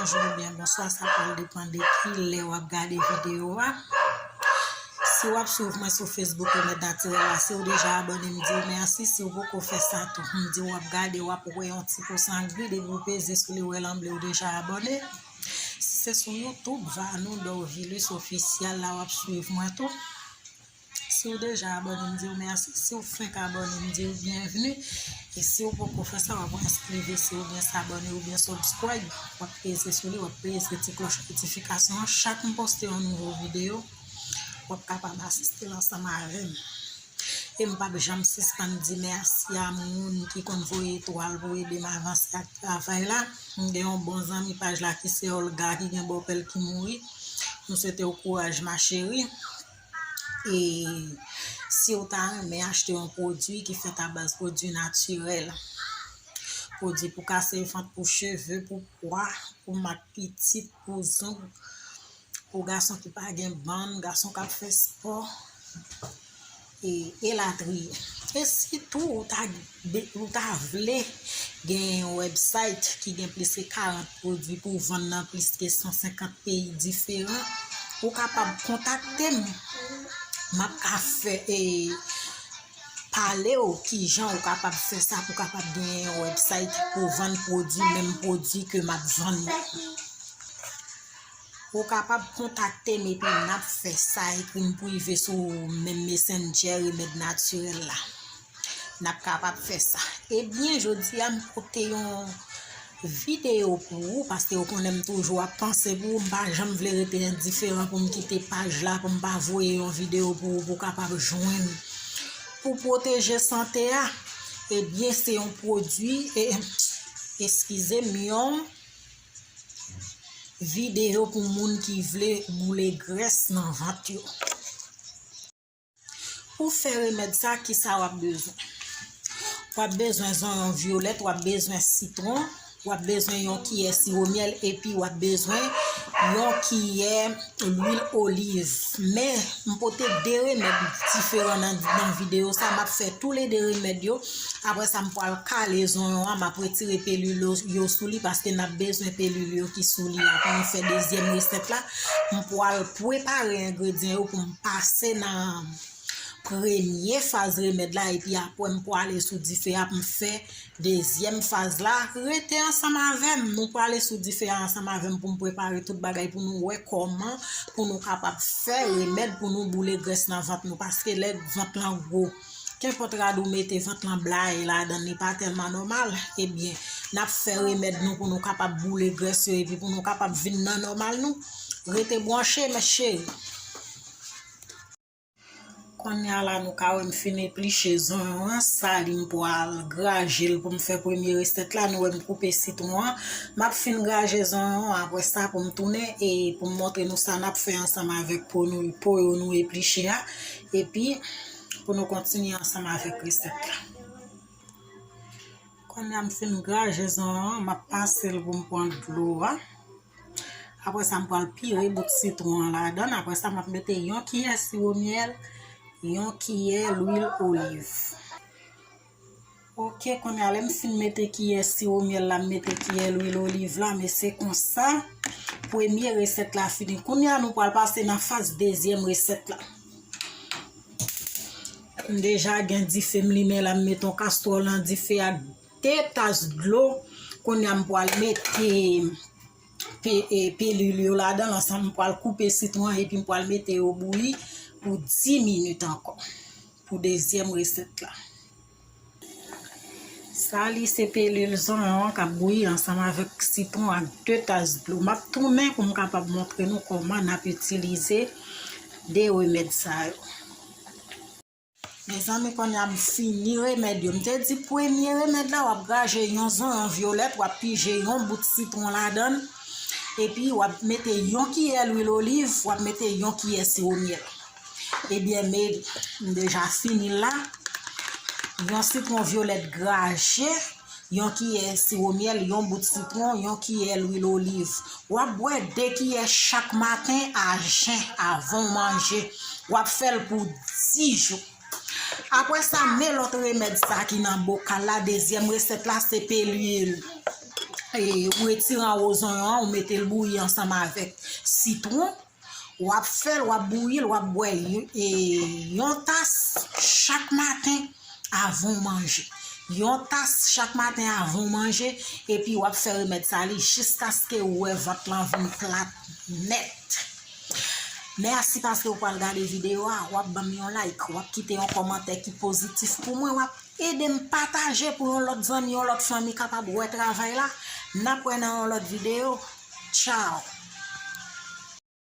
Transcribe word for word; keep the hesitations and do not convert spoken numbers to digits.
bonjou oubyen bonswa, sa pral depann de ki lè w ap gade videyo a. Si w ap swiv mwen sou Facebook Remèd Natirèl la, si w deja abòne, m di w mèsi. Si w poko fè sa tou, m di w ap gade, w ap wè yon ti pousan gri, depi w peze sou li, w wè l an ble, w deja abòne. Si se sou YouTube, Vanou Dorvilus Official la w ap swiv mwen tou. Si w deja abòne, m di w mèsi. Si w fenk abòne, m di w byenvni. E si w poko fè sa, w ap enskri, veye oubyen s abòne oubyen subscribe. W ap peze sou li, w ap peze ti klòch notifikasyon an. Chak m poste yon nouvo videyo, w ap kapab asiste l ansanm avè m. E m p ap janm sispann di mèsi a moun ki konn voye etwal pou ede m avanse ak travay la. M gen yon bon zanmi paj la ki se Olga ki gen bòpè l ki mouri. M swete w kouraj, ma chérie. E si w ta renmen achte yon pwodui ki fèt a baz pwodui natirèl, pwodui pou kase vant, pou cheve, pou pwa, pou mak pitit, pou zong, pou gason ki pa gen bann, gason k ap fè spò, e elatriye. E sitou, ou ta, ou ta vle gen yon website ki gen plis ke karant pwodui pou w vann nan plis ke san senkant peyi diferan, ou kapab kontakte m. M ap ka fè, e, pale w kijan ou kapab fè sa pou w kapab gen yon website pou w vann pwodui, menm pwodui ke m ap vann yo. Ou kapab kontakte m epi n ap fè sa, ekri m prive sou menm Messenger Remèd Natirèl la. N ap kapab fè sa. Ebyen, jodi a m pote yon videyo pou ou, paske ou konnen m toujou ap panse pou ou, m pa janm vle rete endiferan pou m kite paj la, pou m pa voye yon videyo pou ou, pou w kapab jwenn. Pou pwoteje sante a, ebyen, se yon pwodui, e, eskize m, yon videyo pou moun ki vle boule grès nan vant yo. Pou fè remèd sa, kisa w ap bezwen? W ap bezwen zonyon vyolèt, w ap bezwen sitwon, w ap bezwen yon kiyè siwo myèl, epi w ap bezwen yon kiyè lwil oliv. Men, m pote de remèd diferan nan, nan videyo sa. M ap fè toulede remèd yo. Apre sa, m pral kale zonyon an, m ap retire pelil yo, yo sou li, paske n ap bezwen pelil yo ki sou li a pou nou fè dezyèm resèt la. M pral prepare engredyan yo pou m pase nan premye faz remèd la, epi apre m prale sou dife a pou m fè dezyèm faz la. Rete ansanm avè m, nou prale sou dife a ansanm avè m pou m prepare tout bagay pou nou wè kòman pou nou kapab fè remèd pou nou boule grès nan vant nou, paske lè vant lan gwo, kenpòt rad ou mete, vant lan blayi ladan, li pa tèlman nòmal. Ebyen, n ap fè remèd nou pou nou kapab boule grès yo epi pou nou kapab vin nan nòmal nou. Rete branche, mes chéris. Kounye a la, nou ka wè m fin epliche zonyon an. Sa li, m pral graje l pou m fè premye resèt la. Nou wè m koupe sitwon an. M ap fin graje zonyon an, apre sa pou m tounen e pou m montre nou sa n ap fè ansanm avèk po nou, po yo nou epliche a. Epi, pou nou kontinye ansanm avèk resèt la. Kounye a m fin graje zonyon an, m ap pase l pou m pran dlo a. Apre sa, m pral pire bout sitwon an ladan l. Apre sa, m ap mete yon kiyè siwo myèl, yon kiyè lwil oliv. Oke, kounye a, lè m fin mete kiyè siwo myèl la, m mete kiyè lwil oliv la, men se konsa premye resèt la fini. Kounye a, nou pral pase nan faz dezyèm resèt la. M deja gen dife m limen la, m mete yon kastwòl nan dife a, de tas dlo. Kounye a, m pral mete pe-, e, pelil yo ladan l ansanm. M pral koupe sitwon an epi m pral mete yo bouyi pou dis minit ankò pou dezyèm resèt la. Sa li se pelil zonyon an k ap bouyi ansanm avèk sitwon ak de tas dlo. M ap tounen pou m kapab montre nou kòman n ap itilize de remèd sa yo. Mezanmi, kounye a m fini remèd yo. M te di premye remèd la, w ap graje yon zonyon vyolèt, w ap pije yon bout sitwon ladan l, epi w ap mete yon kiyè lwil oliv, w ap mete yon kiyè siwo myèl. Ebyen, men, m deja fini l la. Yon sitwon vyolèt graje, yon kiyè siwo myèl, yon bout sitwon, yon kiyè lwil oliv. W ap bwè de kiyè chak maten a jen avan w manje. W ap fè l pou dis jou. Apre sa, men lòt remèd sa ki nan bokal la. Dezyèm resèt la, se pelil E, ou retire anwo zonyon an, ou mete l bouyi ansanm avèk sitwon. W ap fè l, w ap bouyi l, w ap bwè y- e, yon tas chak maten avan w manje. Yon tas chak maten avan w manje, epi w ap fè remèd sa li jiskaske ou wè vant lan vin plat nèt. Mèsi paske w pral gade videyo a, w ap ban m yon like, w ap kite yon kòmantè ki pozitif pou mwen, w ap ede m pataje pou yon lòt zanmi, yon lòt fanmi kapab wè travay la. N ap wè nan yon lòt videyo. Tchao!